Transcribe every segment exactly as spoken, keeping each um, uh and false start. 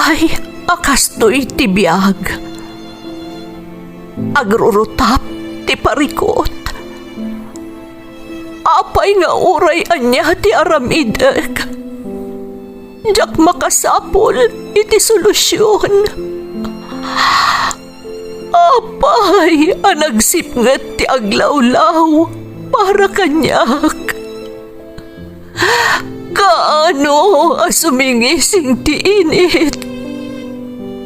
Ay, a kastoy ti biag. Agrurutap ti parikut. Apay nga uray ania ti aramidek, diak makasapul iti solusion. Apay a nagsipnget ti aglawlaw para kaniak? Kaano a sumingising ti init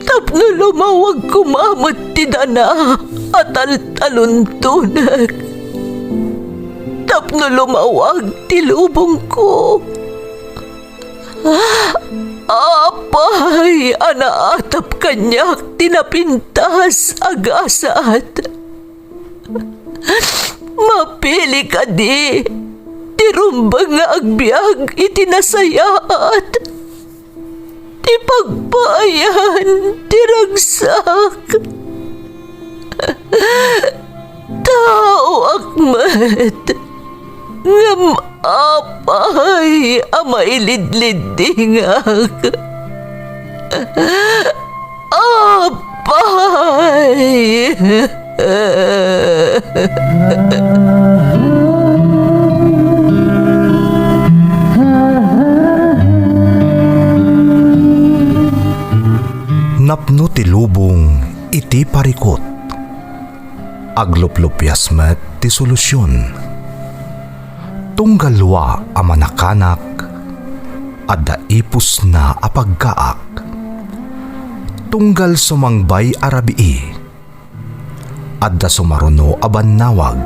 tapno lumawag koma met ti dana a taltaluntonek, tapno lumawag ti lubongko? Apay a naatap kaniak ti napintas a gasat? Mapili kadi ti rumbeng nga agbiag iti nasayaat, ti pagpaayan ti ragsak? Taoak met, ngem apay a mailidliddingak? Apay! Napno ti lubong iti parikut. Agluplupias met ti solusion. Tunggal dua a manakanak, adda ipusna a pagkaak. Tunggal sumangbay a rabii, adda sumaruno a bannawag.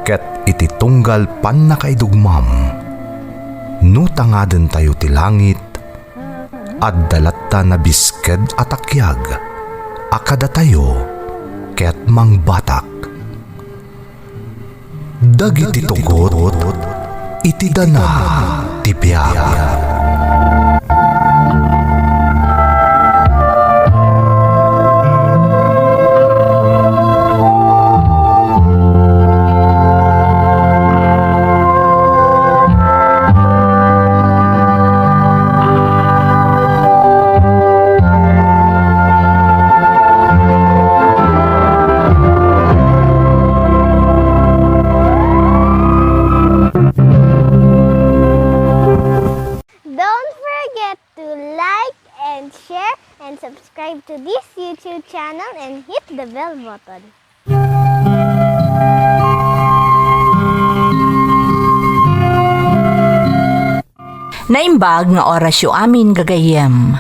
Ket iti tunggal pannakaidugmam, no tangadentayo ti langit, adda latta nabisked a takiag a kadatayo ket mangbatak. Dagiti tugot iti dana ti biag. Don't forget to like and share and subscribe to this YouTube channel and hit the bell button. Naimbag nga orasyo amin, gagayyem.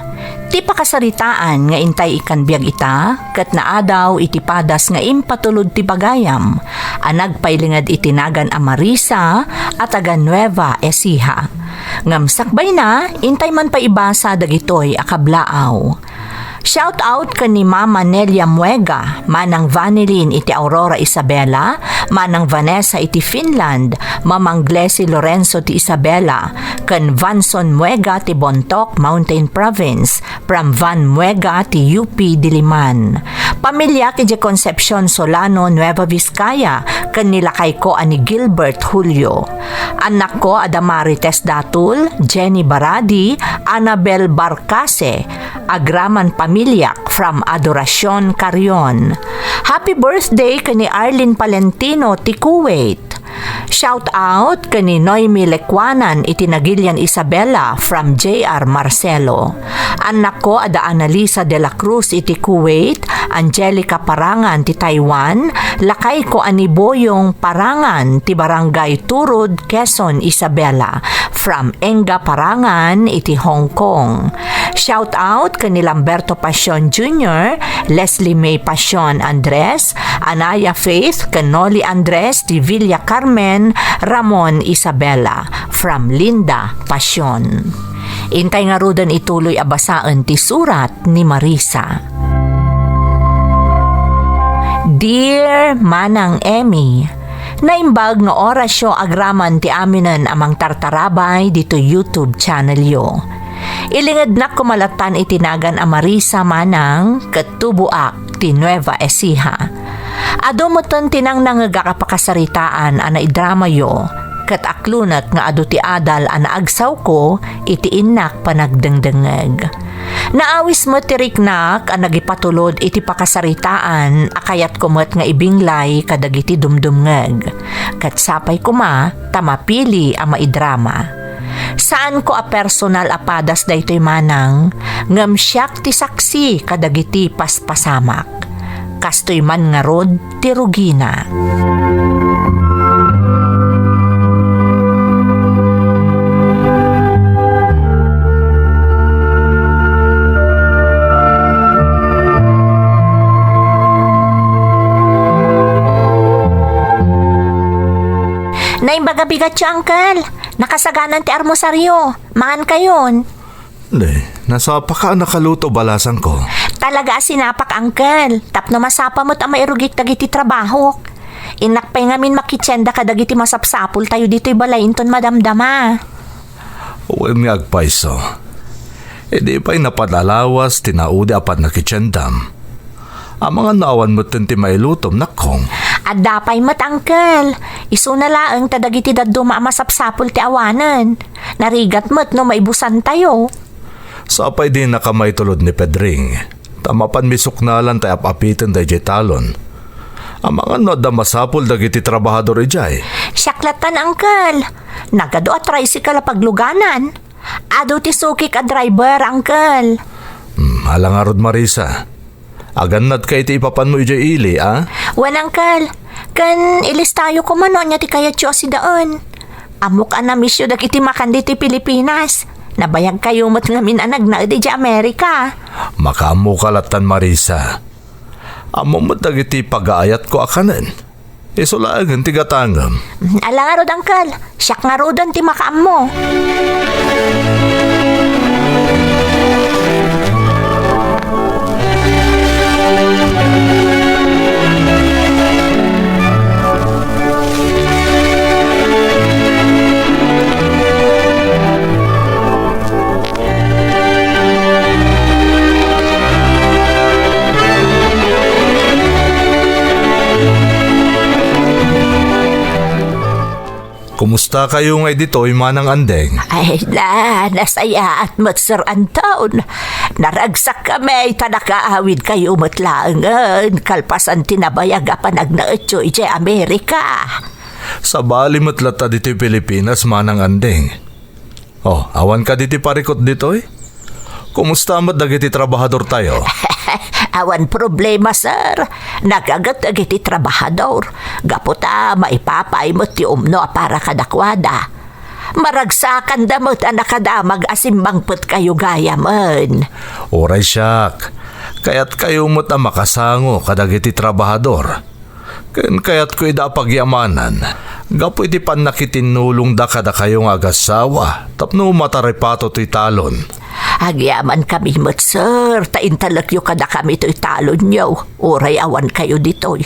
Ti pakasaritaan nga intay ikkan biag ita, ket naadaw iti padas nga impatulod ti bagayam, a nagpailinged iti nagan a Marisa, a taga Nueva Ecija. Ngem sakbayna, intay man pay ibasa dagitoy a kablaaw. Shout out ken ni Mama Nelia Muega, Manang Vanilin iti Aurora, Isabela, Manang Vanessa iti Finland, Mamang Glessy Lorenzo ti Isabela, ken Vanson Muega ti Bontoc, Mountain Province, Pramvan Muega ti U P Diliman. Pamiliak idiay Concepcion Solano, Nueva Vizcaya, ken ni lakayko a ni Gilbert Julio. Annakko a da Marites Datul, Jenny Baradi, Annabel Barcase, agraman pamiliak from Adoracion, Carrion. Happy birthday ken ni Arlene Palentino ti Kuwait. Shout out ken ni Noemi Lecuanan iti Nagilian, Isabela from J R Marcelo. Annakko a da Annalisa de la Cruz iti Kuwait, Angelica Parangan ti Taiwan, lakayko a ni Boyong Parangan ti Barangay Turud, Quezon, Isabela, from Enga Parangan iti Hong Kong. Shout out ken ni Lamberto Pasion Junior, Leslie May Pasion Andres, Anaya Faith ken Noli Andres ti Villa Carmen, Ramon, Isabela, from Linda Pasion. Intay ngaruden ituloy a basaen ti surat ni Marisa. Dear Manang Emmy, naimbag nga orasyo agraman ti aminen a mangtartarabay ditoy YouTube channelyo. Ilingednak koma lattan iti nagan a Marisa Manang ket tuboak ti Nueva Ecija. Adu metten ti nangnangegak a pakasaritaan a naidramayo, ket aklonek nga adu ti adal a naagsawko iti innak panagdengdengngeg. Naawis met ti riknak a nagipatulod iti pakasaritaan a kayatko met nga ibinglay kadagiti dumdumngeg. Ket sapay koma ta mapili a maidrama. Saanko a personal a padas daytoy manang, ngem siak ti saksi kadagiti paspasamak. Kastoy man ngarud ti rugina. Naimbag a bigatyo, Uncle. Nakasaganan ti armosario. Mangankayon. Ne, nasapaka a nakaluto balasangko. Talaga a sinapak, Uncle. Tapno masapa met a mairugik dagiti trabahok. Innak pay ngamin makitsenda kadagiti masapsapultayo ditoy balay inton madamdama. Wen nga agpayso. Idi pay napadalawas ti naudi a pannakitsendam. Amangan no awan metten ti mailutom, nakkong. Adda pay met, Uncle. Isuna laeng ta dagiti dadduma a masapsapul ti awanen. Narigat met no maibusantayo. Sapay dinaka maitulod ni Pedring, ta mapan misuknalan ta ap-apiten daydiay talon. Amangan no adda masapul dagiti trabahador idiay. Siak lattan, Uncle. Nagadu a tricycle a pagluganan. Adu ti sukik a driver, Uncle. Hmm, ala ngarud, Marisa. Agannadka iti ipapanmo idiay ili, a? Wen, Uncle. Ken ilistayo koma no ania ti kayatyo a sidaen. Ammok a namisyo dagiti makan ditoy Pilipinas. Nabayagkayo met ngamin a nagnaed idiay Amerika. Makaammoka lattan, Marisa. Ammom met dagiti pagaayatko a kanen. Isu laengen ti gatangem. Ala ngarud, Uncle. Siak ngaruden ti makaammo. Kumustakayo ngay ditoy, Manang Andeng? Ay na, nasayaat met, Sir Anton. Naragsakkami ta nakaawidkayo met laengen kalpasan ti nabayag a panagnaetyo idiay Amerika. Sabali met latta ditoy Pilipinas, Manang Andeng. Oh, awan kadi ti parikut ditoy? Kumusta met dagiti trabahadortayo? Awan problema, sir. Nagaget dagiti trabahador. Gapu ta maipapaay met ti umno a para kadakuada. Maragsakanda met a nakadamag a simmangpetkayo gayamen. Uray siak, kayatkayo met a makasango kadagiti trabahador. Ken kayatko ida a pagyamanan, gapu iti pannakitinnulongda kadakayo nga agassawa tapno mataripato toy talon. Agyamankami met, sir, ta intalekyo kadakami toy talonyo, uray awankayo ditoy.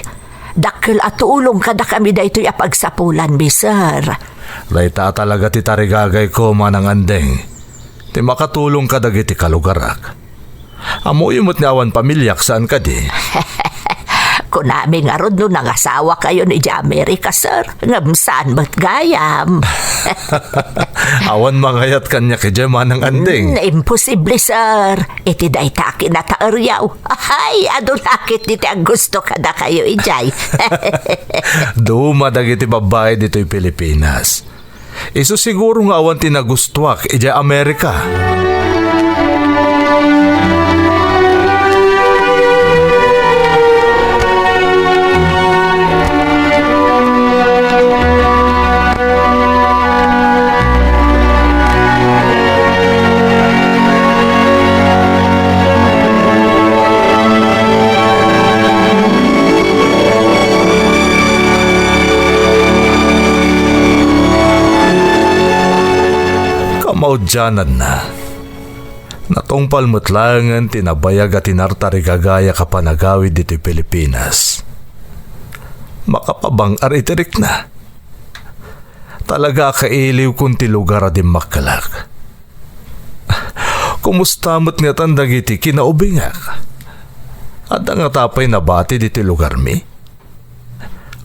Dakkel a tulong kadakami daytoy a pagsapulanmi, sir. Dayta a talaga ti tarigagayko, Manang Andeng, ti makatulong kadagiti kalugarak. Ammoyo met nga awan pamiliak, saan kadi? Kunami ngarud no nangasawakayon idiay Amerika, sir, ngem saan met gayam. Awan mangayat kaniak idiay, Manang Andeng. Mm, imposible, sir. Iti dayta a kinataeriaw. Ay, adu la ketdi ti aggusto kadakayo idiay. Duma dagiti babbai ditoy Pilipinas. Isu siguro nga awan ti nagustuak idiay Amerika. Kamaudiananna, natungpal met laengen ti nabayag a tinartarigagayak a panagawid ditoy Pilipinas. Makapabang-ar iti rikna. Talaga a kailiwkon ti lugar a dimmakkelak. Kumusta met ngatan dagiti kinaubingak? Adda ngata pay nabati ditoy lugarmi?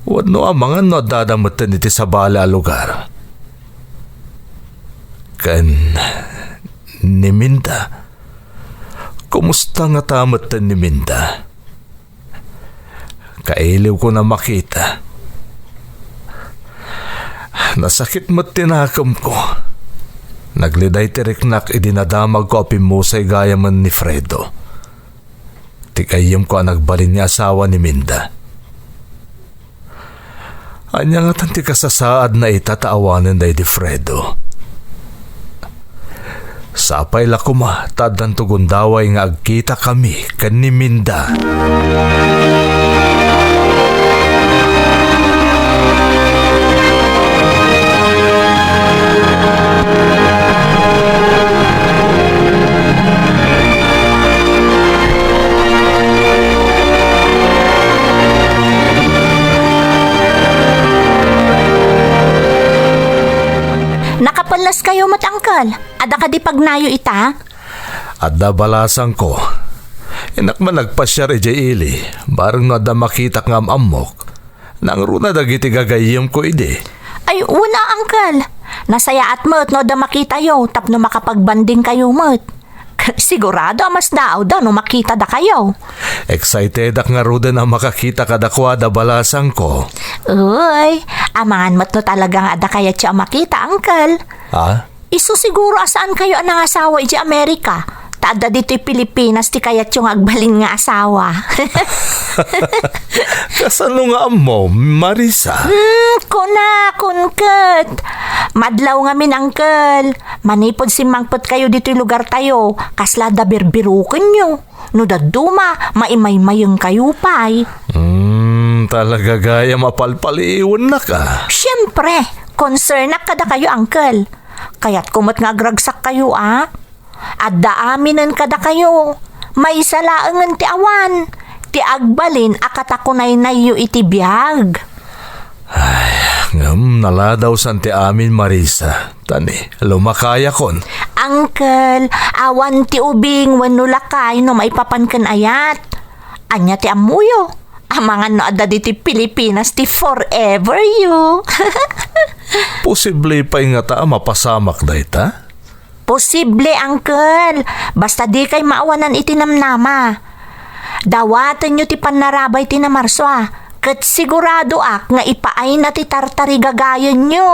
Wenno amangan no addada metten iti sabali a lugar? Ken ni Minda? Kumusta ngata metten ni Minda? Kailiwkon a makita. Nasakit met ti nakemko. Nagliday ti riknak idi nadamagko a pimmusay gayamen ni Fredo, ti gayyemko a nagbalin nga asawa ni Minda. Ania ngatan ti kasasaadna ita ta awanen daydi Fredo? Sapay la koma ta addanto gundaway nga agkitakami ken ni Minda. Nakapelleskayo met, Uncle. Adda kadi pagnayo ita? Adda balasangko. Innak man nagpasiar idiay ili, bareng no adda makitak nga am-ammok. Nangruna dagiti gagayyemko idi. Ay, wen a, Uncle. Nasayaat met no adda makitayo tapno makapagbandingkayo met. Sigurado a mas daawda no makita dakayo. Excitedak ngaruden a makakita kadakuada, balasangko. Uy, amangan met no talaga nga adda kayatyo a makita, Uncle. Ah? Isu siguro a saankayo a nangasawa idiay Amerika, ta adda ditoy Pilipinas ti kayatyo nga agbalin nga asawa. Kasano nga ammo, Marisa? Hmm, kunakon ket. Madlaw ngamin, Uncle. Manipud simmangpetkayo ditoy lugartayo, kasla adda birbirukenyo. No dadduma, maimaymayengkayo pay. Hmm, talaga gayam a palpaliiwennak, a. Siempre, concernak kadakayo, Uncle. Kayatko met nga agragsakkayo, a. Adda aminen kadakayo. Maysa laengen ti awan, ti agbalin a katakunaynayyo iti biag. Ay, ngem naladawsan ti amin, Marisa. Tani, lumakayakon. Uncle, awan ti ubing wenno lakay no maipapan ken ayat. Ania ti ammoyo? Amangan no adda ditoy Pilipinas ti forever you. Posible pay ngata a mapasamak dayta? Posible, Uncle. Basta dikay maawanan iti namnama. Dawatenyo ti pannarabay ti Namarso, a, ket siguradoak nga ipaayna ti tartarigagayenyo.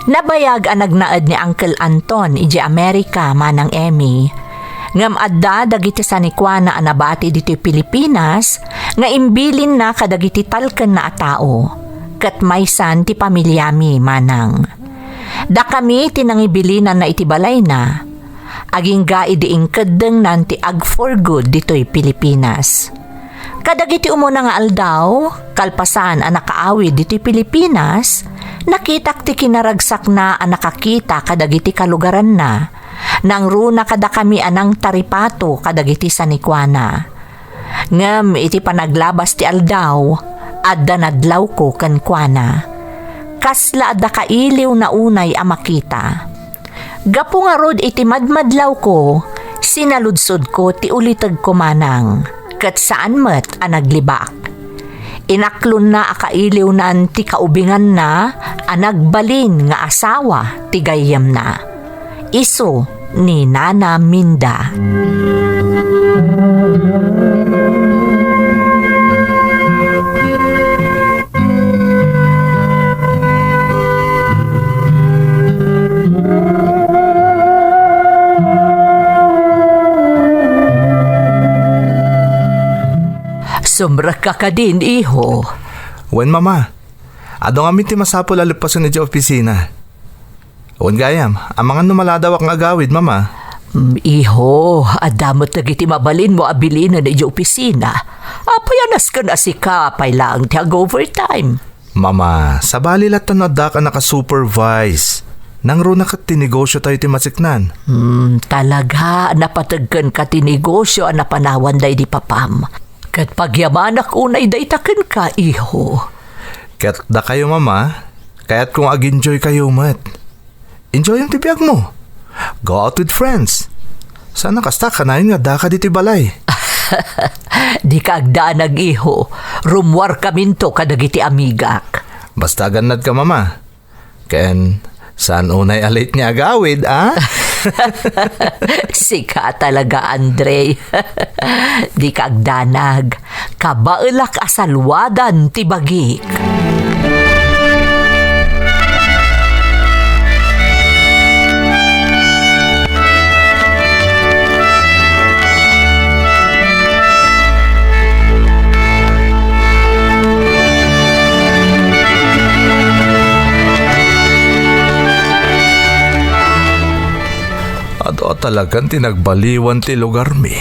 Nabayag a nagnaed ni Uncle Anton idiay Amerika, Manang Emmy. Ngem adda dagiti sanikuana a nabati ditoy Pilipinas nga imbilinna kadagiti talkenna a tao, ket maysan ti pamiliami, Manang. Dakami ti nangibilinanna iti balayna, agingga idi inkeddengnan ti ag-for-good ditoy Pilipinas. Kadagiti umuna nga aldaw, kalpasan a nakaawid ditoy Pilipinas, nakitak ti kinaragsakna a nakakita kadagiti kalugaranna. Nangruna kadakami a nangtaripato kadagiti sanikuana. Ngem iti panaglabas ti aldaw, adda nadlawko kenkuana. Kasla adda kailiwna unay a makita. Gapu ngarud iti madmadlawko, sinaludsodko ti ulitegko, Manang, ket saan met a naglibak. Inaklonna a kailiwnan ti kaubinganna a nagbalin nga asawa ti gayyemna. Isu ni Nana Minda. Sumrekka kadin, iho. Wen, Mama. Adu ngamin ti masapul a leppasen idiay opisina. Wen gayam, amangan no maladawak nga agawid, Mama. Mm, iho, adda met dagiti mabalinmo a bilinen idiay opisina. Apay a nasken a sika pay laeng ti ag-overtime? Mama, sabali latta no addak a naka-supervise. Nangruna ket ti negosio tayo ti masiknan. Hmm, talaga, napateg kenka ti negosio a napanawan daydi papam. Ket pagyamanak unay dayta kenka, iho. Ket dakayo, Mama, kayatko nga ag-enjoy kayo met. Enjoyem ti biagmo. Go out with friends. Sana kasta kanayon nga addaka ditoy balay. Dika agdanag, iho. Rummuarkaminto kadagiti amigak. Basta agannadka, Mama. Ken, saan unay a late nga agawid, a? Sika talaga, Andre. Dika agdanag. Kabaelak a salwadan ti bagik. Adu a talagan ti nagbaliwan ti lugarmi.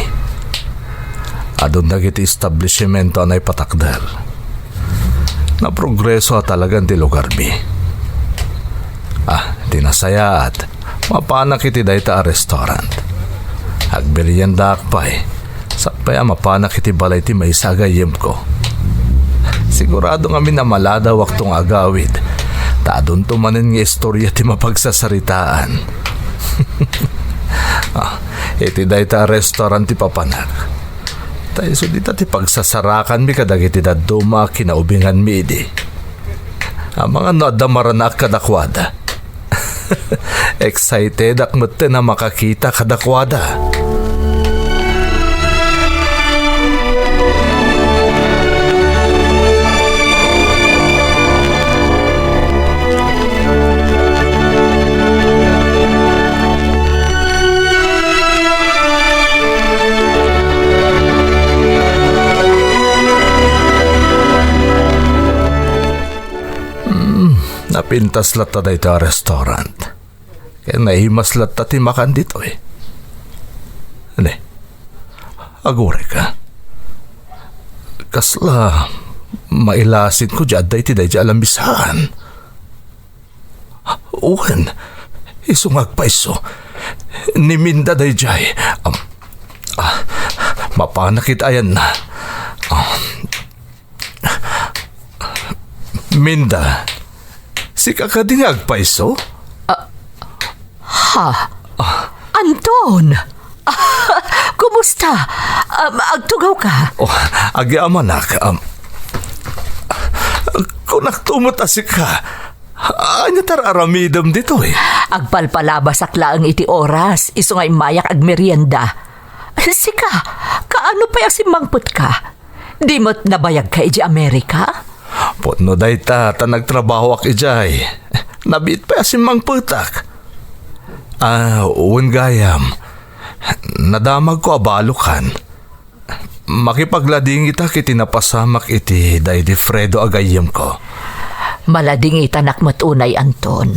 Adun dagiti establishmento a naipatakder. Naprogreso a talagan ti lugarmi. Ah, ti nasayaat, mapanak iti dayta a restaurant. Agmeriendaak pay, sapay a mapanak iti balay ti maysa a gayyemko. Sigurado ngamin a maladawakto nga agawid, ta adunto manen nga istorya ti mapagsasaritaan. Ah, iti dayta a restaurant ti papanak. Ta isu dita ti pagsasarakanmi kadagiti dadduma a kinaubinganmi idi. Amangan no adda maranaak kadakuada. Excitedak metten a makakita kadakuada. Hmm, napintas latta dayta a restaurant. Ket naimas latta ti makan ditoy. Ne, agurayka. Kasla mailasinko ti adda iti daydi a lamisaan. Wen, isu nga agpayso. Ni Minda daydiay. Am, ah, mapanak iti ayanna. Ah, Minda, sika kadi nga agpayso? Ah, ha? Ah. Anton! Ah, kumusta? Um, agtugawka? Oh, agyamanak. Um, kunakto met a sika. Ania ti ar-aramidem ditoy? Agpalpalabasak laeng iti oras, isu nga immayak agmerienda. Sika, kaano pay a simmangpetka? Di met nabayagka idiay Amerika? Pudno dayta ta nagtrabahoak idiay. Nabiit pay a simmangpetak. Ah, wen gayam. Nadamagko a balokan. Makipagladingitak iti napasamak iti daydi Fredo a gayyemko. Maladingitanak met unay, Anton.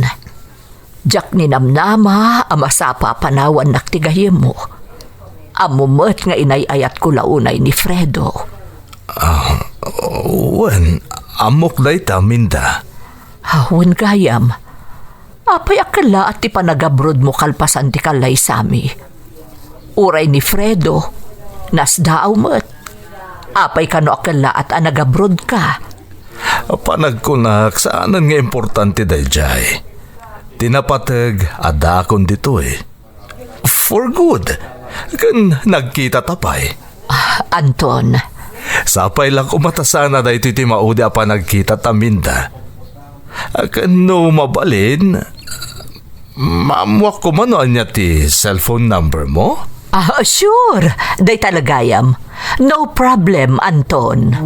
Diak ninamnama a masapa a panawannak ti gayyemmo. Ammom met nga inay-ayatko la unay ni Fredo. Ah, wen, ammok dayta, Minda. Ah, wen gayam. Apay a kellaat ti panagabrodmo kalpasan ti kallaysami? Uray ni Fredo, nasdaaw met. Apay kano a kellaat a nagabrodka? Panagkunak, saanen nga importante daydiay. Ti napateg, addaakon ditoy. For good. Ken nagkitata pay. Ah, Anton. Sapay la koma ta sana daytoy ti maudi a panagkitata, Minda. Ken no mabalin, maammoak koma no ania ti cellphone number mo? Ah, sure. Dayta la gayam. No problem, Anton.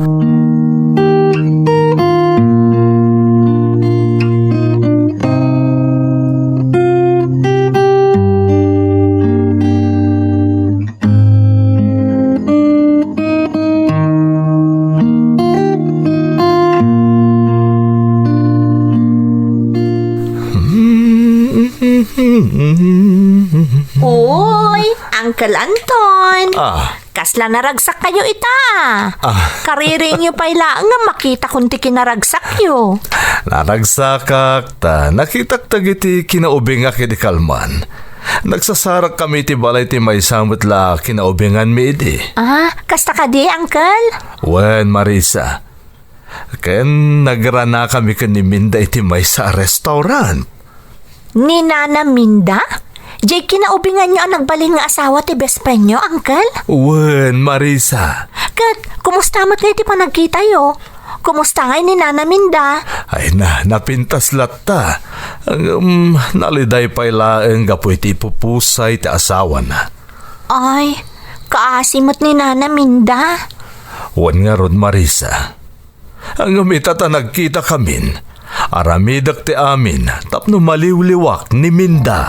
Uy, Uncle Anton! Ah, Kasla naragsakkayo ita? Ah. Kariringyo pay laeng nga makitakon ti kinaragsakyo. Naragsakak ta nakitak dagiti kinaubingak idi kalman. Nagsasarakkami iti balay ti maysa met la kinaubinganmi idi. Ah, kasta kadi, Uncle? Wen, Marisa. Ken nagranakami ken ni Minda iti maysa a restaurant. Ni Nana Minda? Jay kinaubinganyo a nagbalin nga asawa ti best friendyo, Uncle? Wen, Marisa. Ket, kumusta met ngay ti panagkitayo? Kumusta ngay ni Nana Minda? Ay na, napintas latta. Ngem, naliday pay laeng gapu iti ipupusay ti asawana. Ay, kaasi met ni Nana Minda. Wen ngarud, Marisa. Ngem ita ta nagkitakamin, aramidek ti amin tapno maliwliwak ni Minda.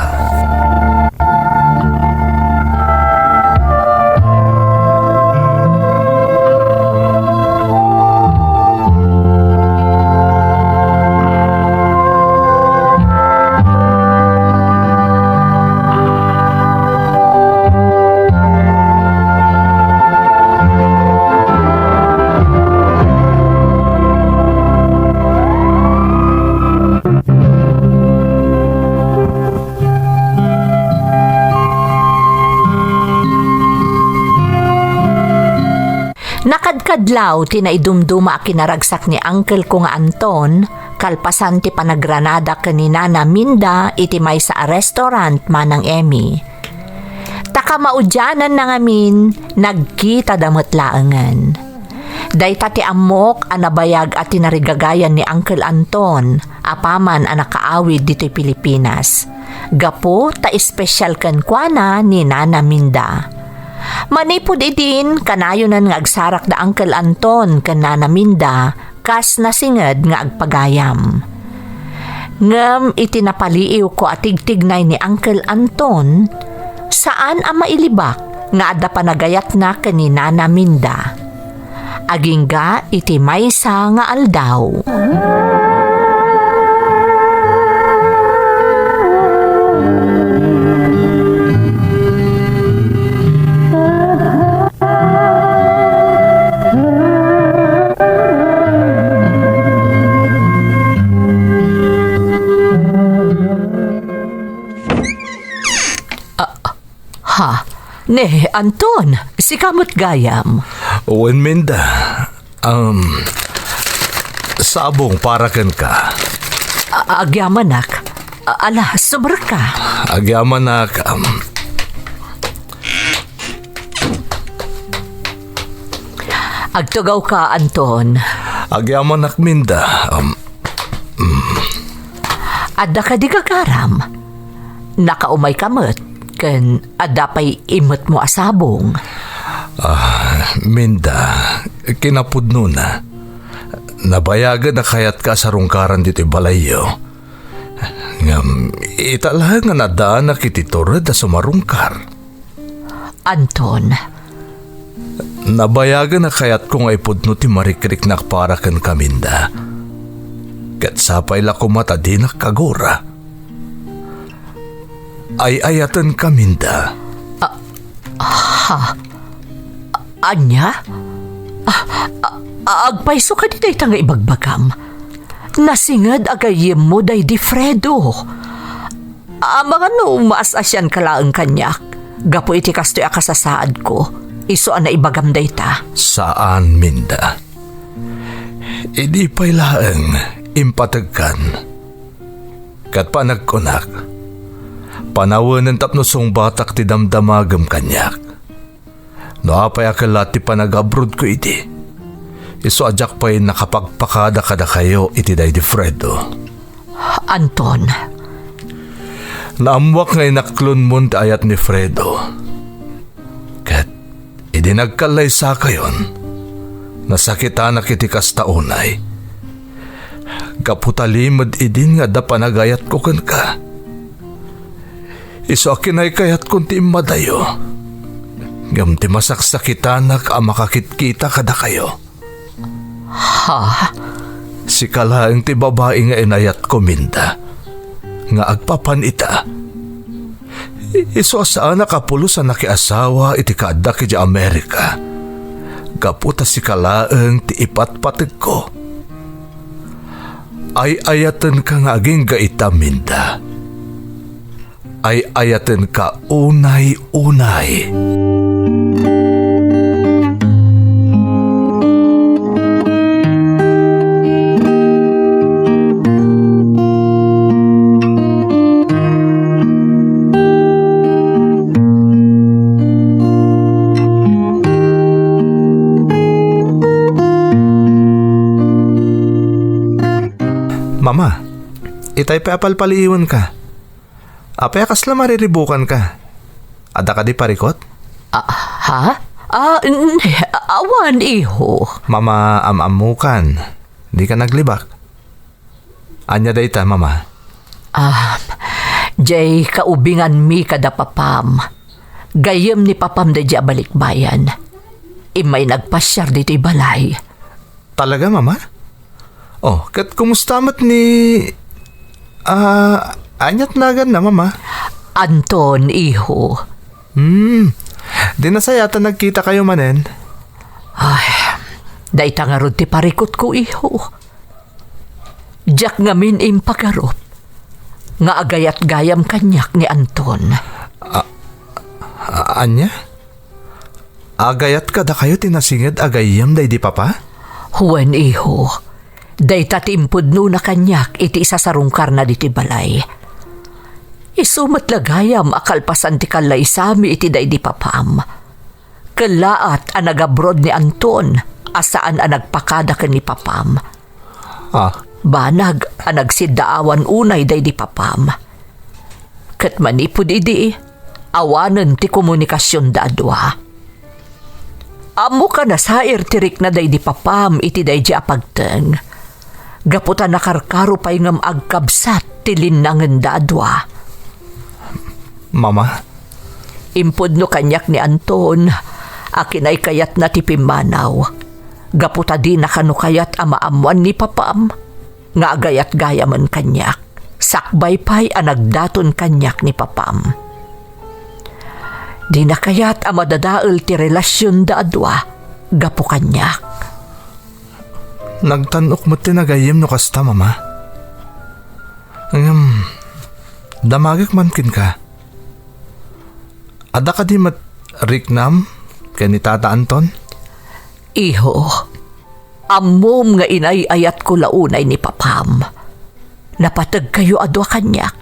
Nakadkadlaw ti naidumduma a kinaragsak ni uncle ko nga Anton, kalpasan ti panagranada ken ni Nana Minda iti maysa a restaurant, Manang Emmy. Ta kamaudiananna ngamin, nagkitada met laengen. Dayta ti ammok a nabayag a tinarigagayan ni Uncle Anton apaman a nakaawid ditoy Pilipinas, gapu ta espesial kenkuana ni Nana Minda. Manipud idin, kanayonan nga agsarak da Uncle Anton ken Nana Minda kas nasinged nga agpagayam. Ngem iti napaliiwko a tigtignay ni Uncle Anton, saan a mailibak nga adda panagayatna ken ni Nana Minda. Agingga iti maysa nga aldaw. Ah, ha? Ne, Anton, sika met gayam. Wen, Minda. Um, sabong para kenka. A-, agyamanak. A-, ala, sumrekka. Agyamanak, um, Agtugawka, Anton. Agyamanak, Minda. Um, mm. Adda kadi gagaram? Nakaumayka met, ken adda pay immetmo a sabong. Ah, Minda, kinapudnona. Nabayagen a kayatka a sarungkaran ditoy balayyo. Ngem, ita laeng nga naddaanak iti tured a sumarungkar. Anton. Nabayagen a kayatko nga ipudno ti marikriknak para kenka, Minda. Ket sapay la koma ta dinak kagura. Ay-ayatenka, Minda. Ah, ha? A-, ania? Ah, ah, agpayso kadi dayta nga ibagbagam? Nasinged a gayyemmo daydi Fredo. Amangan no maas-asianka laeng kaniak, gapu iti kastoy a kasasaadko, isu a naibagam dayta. Saan, Minda. Idi pay laeng impategkan. Ket panagkunak, panawenen tapno sungbatak ti damdamagem kaniak. No apay a kellat ti panagabrodko idi, isu a diak pay nakapagpakada kadakayo iti daydi Fredo. Anton. Naammoak nga inaklonmon ti ayat ni Fredo. Ket idi nagkallaysakayon, nasakitanak iti kasta unay. Gapu ta limed idin nga adda panagayatko kenka. Isu a kinaykayatkon ti immadayo. Ngem ti masaksakitanak a makakitkita kadakayo. Ha? Sika laeng ti babai nga inayatko, Minda, nga agpapan ita. Isu a saanak a pulos a nakiasawa iti kaaddak idiay Amerika, gapu ta sika laeng ti ipatpategko. Ay-ayatenka nga agingga ita, Minda. Ay-ayatenka unay-unay. Mama, itay pay a palpaliiwenka. Apay a kasla mariribukanka? Adda kadi parikut? Ah, ha? Ah, n-, awan, iho. Mama, am-ammokan. Dika naglibak. Ania dayta, Mama? Ah, jay kaubinganmi kada papam. Gayyem ni papam daydiay a balikbayan. Immay nagpasiar ditoy balay. Talaga, Mama? Oh, ket kumusta met ni, ah, aniat naganna, Mama? Anton, iho. Hmm. Di nasayaat a nagkitakayo manen? Ay, dayta ngarud ti parikutko, iho. Diak ngamin impagarup nga agayat gayam kaniak ni Anton. A-, a-, ania? Agayat kadakayo ti nasinged a gayyem daydi papa? Wen, iho. Dayta ti impudnona kaniak iti isasarungkarna ditoy balay. Isu met la gayam a kalpasan ti kallaysami iti daydi papam. Kellaat a nagabroad ni Anton a saan a nagpakada ken ni papam. Ah. Banag a nagsiddaawan unay daydi papam. Ket manipud idi, awanen ti komunikasionda a dua. Ammok a nasair ti rikna daydi papam iti daydi a pagteng, gapu ta nakarkaro pay ngem agkabsat ti linnangenda a dua. Mama? Impudno kaniak ni Anton a kinaykayatna ti pimmanaw, gapu ta dina kano kayat a maammoan ni papam nga agayat gayamen kaniak, sakbay pay a nagdaton kaniak ni papam. Dina kayat a madadael ti relasionda a dua gapu kaniak. Nagtan-ok met ti nagayyem no kasta, Mama. Ngem, damagek man kenka. Adda kadi met riknam ken ni Tata Anton? Iho, ammom nga inay-ayatko la unay ni papam. Napategkayo a dua kaniak.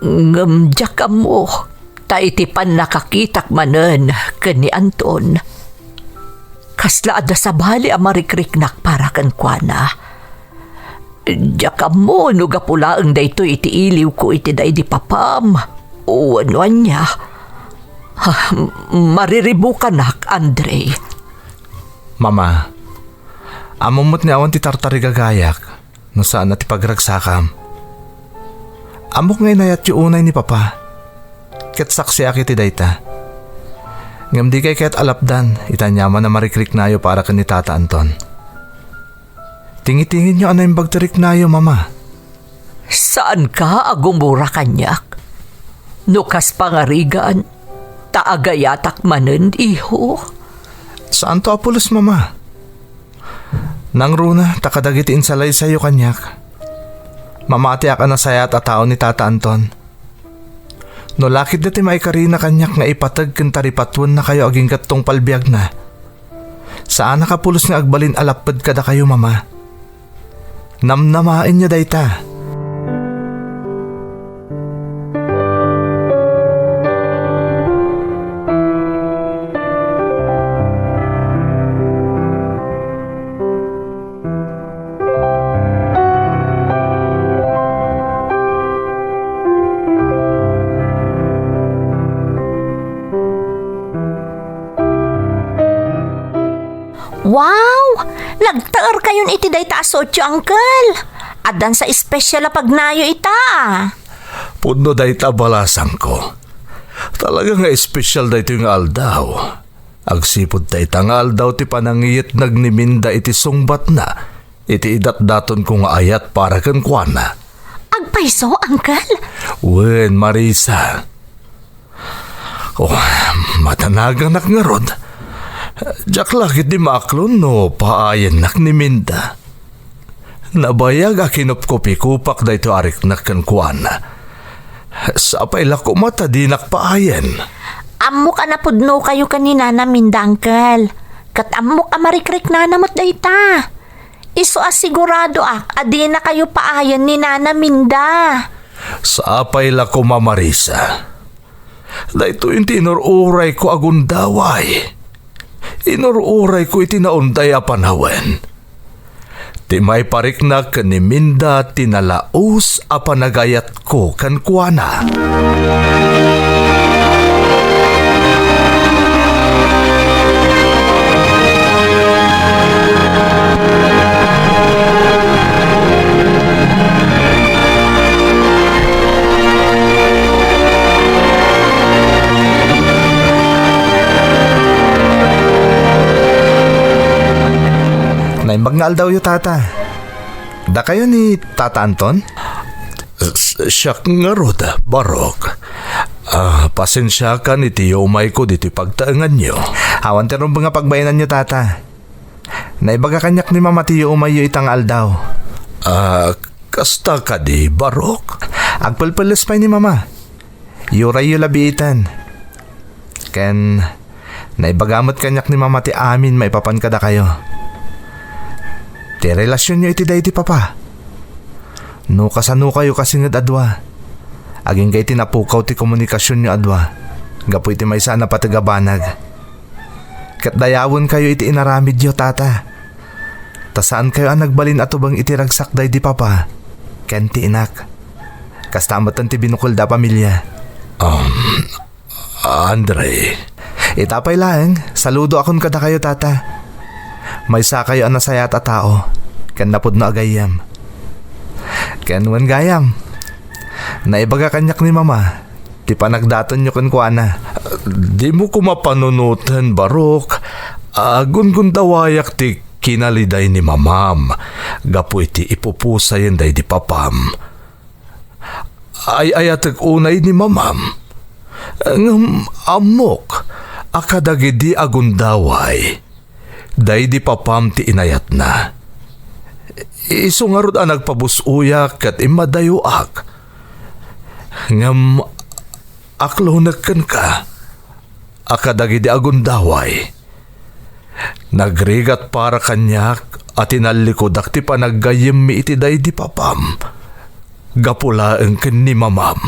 Ngem diak ammo, ta iti pannakakitak manen ken ni Anton, kasla adda sabali a marikriknak para kenkuana. Diak ammo no gapu laeng daytoy iti iliwko iti daydi papam wenno ania. Ah, mariribukanak, Andre. Mama, ammom met nga awan ti tartarigagayak no saan a ti pagragsakam. Ammok nga inayatyo unay ni Papa, ket saksiak iti dayta. Ngem dikay kayat a lapdan iti aniaman a marikriknayo para ken ni Tata Anton. Tingitinginyo a naimbag ti riknayo, Mama. Saanka a gumura kaniak? No kas pangarigan, ta agayatak manen, iho. Saanto a pulos, Mama. Nangruna ta kadagiti insalaysayyo kaniak, mamatiak a nasayaat a tao ni Tata Anton. No lakitda ti maikarina kaniak nga ipateg ken taripatuennakayo agingga tungpal biagna, saanak a pulos nga agbalin a lapped kadakayo, Mama. Namnamaenyo dayta. Wow! Nagtaerkayon iti dayta a suotyo, Uncle. Addan sa espesyal a pagnayo ita. Pudno dayta a balasangko. Talaga nga espesyal daytoy nga aldaw. Agsipud ta ita nga aldaw ti panangiyetnag ni Minda iti sungbatna iti idatdatonko nga ayat para kenkuana. Agpayso, Uncle? Wen, Marisa. Oh, madanaganak ngarud. Diak la ketdi maaklon no paayennak ni Minda. Nabayag a kinupkupikupak daytoy a riknak kenkuana. Sapay la koma ta dinak paayen. Ammok a napudnokayo ken ni Nana Minda, Uncle. Ket ammok a marikriknana met dayta. Isu a siguradoak a dinakayo paayen ni Nana Minda. Sapay la koma, Marisa. Daytoy ti inur-urayko a gundaway. Inur-urayko iti naunday a panawen. Ti maipariknak ken ni Minda ti nalaus a panagayatko kenkuana. Naimbag nga aldawyo, Tata. Dakayo ni Tata Anton? S-, siak ngarud, Barok. Ah, pasensiakan iti yumayko ditoy pagtaenganyo. Awan ti rumbeng a pagbainanyo, Tata. Naibaga kaniak ni Mama ti yumayyo ita nga aldaw. Ah, kasta kadi, Barok? Agpelpeles pay ni Mama. Yurayyo la biiten. Ken naibaga met kaniak ni Mama ti amin maipapan kadakayo. Ti relasionyo iti daydi Papa. No kasanokayo kasinged a dua, agingga iti napukaw ti komunikasionyo a dua gapu iti maysa a napateg a banag. Ket dayawenkayo iti inaramidyo, Tata. Ta saankayo a nagbalin a tubeng iti ragsak daydi Papa ken ti inak. Kasta metten ti binukelda a pamilia. Um, Andre. Ita pay laeng, saludoakon kadakayo, Tata. Maysakayo a nasayaat a tao, ken napudno a gayyem. Ken wen gayam, naibaga kaniak ni Mama ti panagdatonyo kenkuana. Dimo koma panunoten, Barok. Agungundawayak ti kinaliday ni Mamam gapu iti ipupusayen daydi Papam. Ay-ayatek unay ni Mamam. Ngem ammok a kadagidi a gundaway, daydi Papam ti inayatna. Isu ngarud a nagpabus-oyak ket immadayoak. Ngem aklonek kenka a kadagidi a gundaway. Nagrigat para kaniak a tinallikudak ti panaggayyemmi iti daydi Papam gapu laeng ken ni Mamam.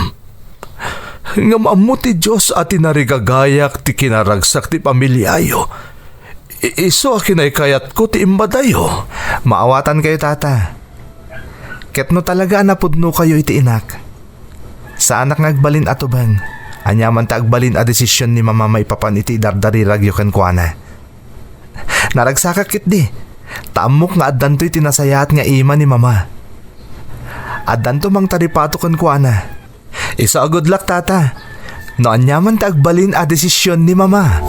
Ngem ammo ti Dios a tinarigagayak ti kinaragsak ti pamiliayo. I-, isu a kinaykayatko ti immadayo. Maawatankayo, Tata. Ket no talaga a napudnokayo iti inak, saanak nga agbalin a tubeng aniaman ti agbalin a desision ni Mama maipapan iti idardariragyo kenkuana. Naragsakak ketdi, ta ammok nga addantoy ti nasayaat nga ima ni Mama. Addanto mangtaripato kenkuana. Isu a good luck, Tata. No aniaman ti agbalin a desision ni Mama.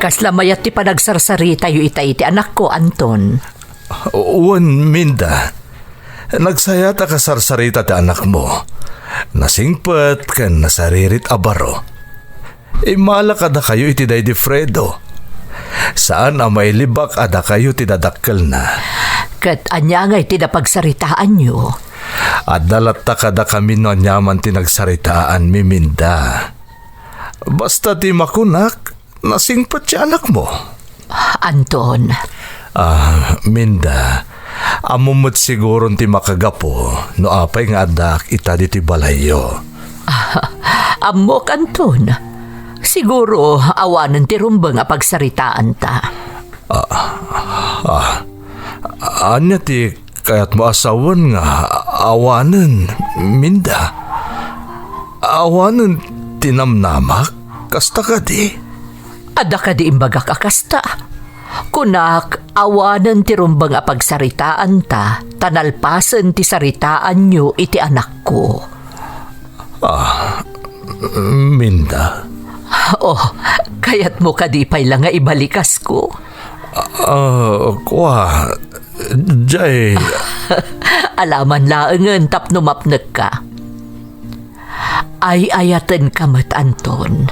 Kasla mayat ti panagsarsaritayo ita iti anakko, Anton. Wen, Minda. Nagsayat a kasarsarita ti anakmo. Nasingpet ken nasaririt a baro. Immala kadakayo iti daydi Fredo. Saan a mailibak a dakayo ti dadakkelna. Ket ania ngay ti napagsaritaanyo? Adda latta kadakami no aniaman ti nagsaritaanmi, Minda. Basta ti makunak, nasingpet ti anakmo. Anton. Ah, Minda, ammom met siguron ti makagapu no apay nga addaak ita ditoy balayyo. Ammok, Anton. Siguro, awanen ti rumbeng a pagsaritaanta. Ah, ah, ania ti kayatmo a sawen nga awanen, Minda? Awanen ti namnamak? Kasta kadi? Adda kadi imbagak a kasta? Kunak, awanen ti rumbeng a pagsaritaanta, ta nalpasen ti saritaanyo iti anakko. Ah, Minda? Oh, kayatmo kadi pay la nga ibalikasko? Ah, kua, jay. Alaman laengen tapno mapnekka. Ay-ayatenka met, Anton.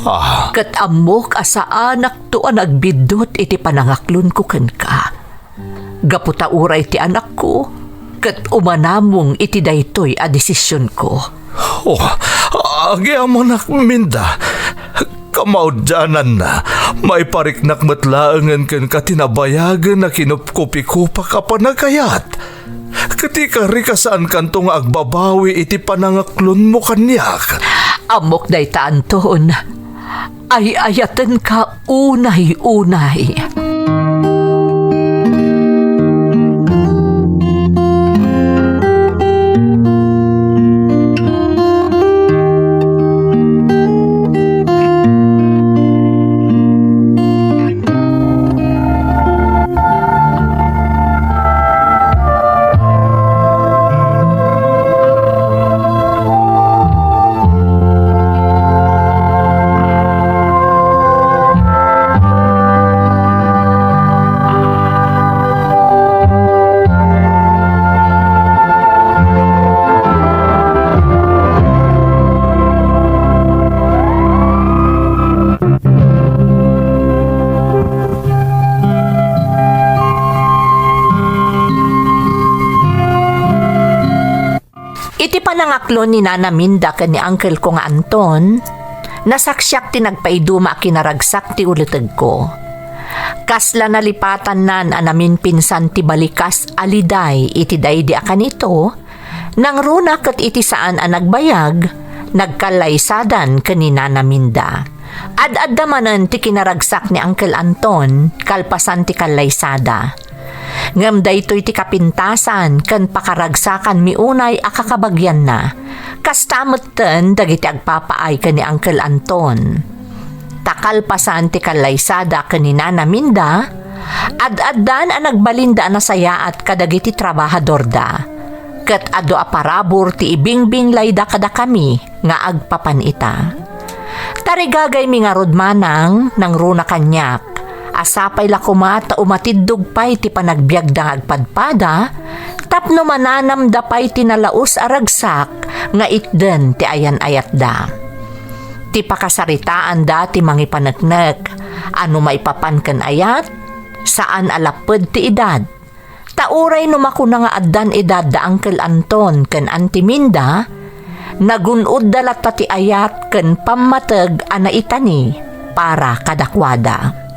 Ah. Ket ammok a saanakto a nagbiddut iti panangaklonko kenka. Gapu ta uray ti anakko, ket umanamong iti daytoy a desisionko. Oh, agyamanak, Minda. Kamaudiananna, maipariknak met laengen kenka ti nabayagen a kinupkupikopak a panagayat. Ket ikarika saankanto nga agbabawi iti panangaklonmo kaniak. Ammok dayta, Anton. Ay-ayatenka unay-unay. Iti panangaklon ni Nana Minda ken ni Uncle ko nga Anton, nasaksiak ti nagpaiduma a kinaragsak ti ulitegko. Kasla nalipatannan a naminpinsan ti balikas a liday iti daydi a kanito, nangruna ket iti saan a nagbayag, nagkallaysadan ken ni Nana Minda. Ad-adda manen ti kinaragsak ni Uncle Anton kalpasan ti kallaysada. Ngem daytoy ti kapintasan ken pakaragsakanmi unay a kakabagianna. Kasta metten dagiti agpapaay ken ni Uncle Anton. Ta kalpasan ti kallaysada ken ni Nana Minda, ad-addan a nagbalinda a nasayaat kadagiti trabahadorda. Ket adu a parabur ti ibingbinglayda kadakami nga agpapan ita. Tarigagaymi ngarud manang nangruna kaniak, a sapay la koma ta umatiddog pay ti panagbiagda nga agpadpada, tapno mananamda pay ti nalaus a ragsak nga itden ti ayan-ayatda. Ti pakasaritaanda ti mangipaneknek, a no maipapan ken ayat, saan a lapped ti edad. Ta uray no makuna nga addan edad da Uncle Anton ken Auntie Minda, nagun-odda latta ti ayat ken pammateg a naitani para kadakuada.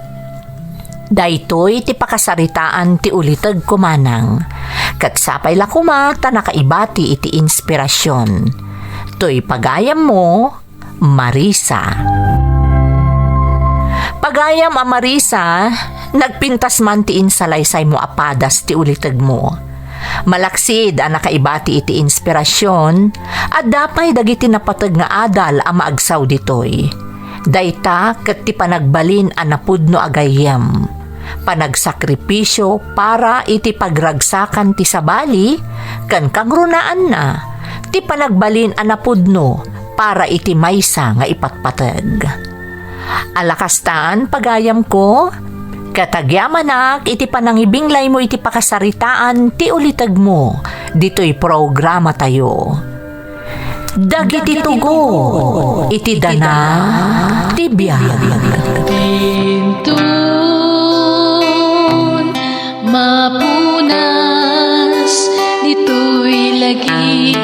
Daytoy ti pakasaritaan ti ulitegko manang, ket sapay la koma ta nakaibati iti inspirasion. Toy pagayammo, Marisa. Pagayam a Marisa, nagpintas man ti insalaysaymo a padas ti ulitegmo. Malaksid a nakaibati iti inspirasion, adda pay dagiti napateg nga adal a maagsao ditoy. Dayta ket ti panagbalin a napudno a gayyem. Panagsakripisio para iti pagragsakan ti sabali ken kangrunaanna ti panagbalin a napudno para iti maysa nga ipatpateg. Alakastan, pagayamko, ket agyamanak iti panangibinglaymo iti pakasaritaan ti ulitegmo ditoy programatayo. Dagiti tugot iti dana ti biag. Inton mapunas ditoy lagi.